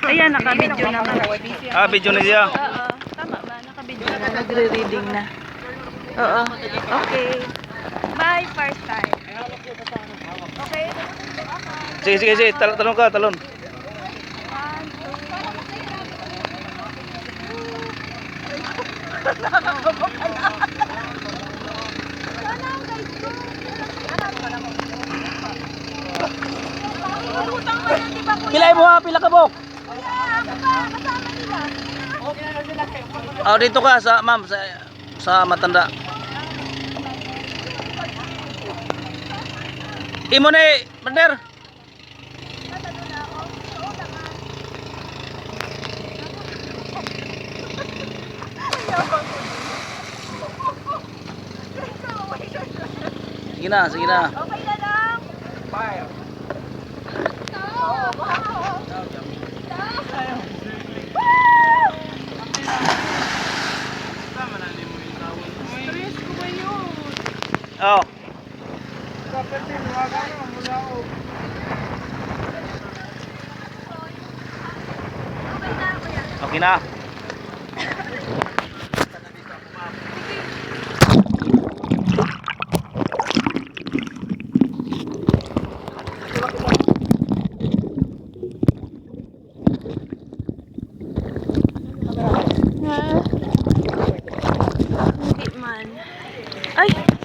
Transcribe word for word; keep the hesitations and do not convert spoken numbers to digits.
Ayan, naka-video naman. Ah, video na siya. Oo, tama ba? Naka-video na. Nagre-reading na. Oo. Okay. Bye, first time. Okay? Sige, sige, sige. Tal talon ka, talon. Pila mo ha? Pila ka buok? Oh, dito ka sa, ma'am, sa, sa matanda. Imo ni, partner. Sige na, sige na. Okay na lang. Stress ko ba yun? Oh. Okay na.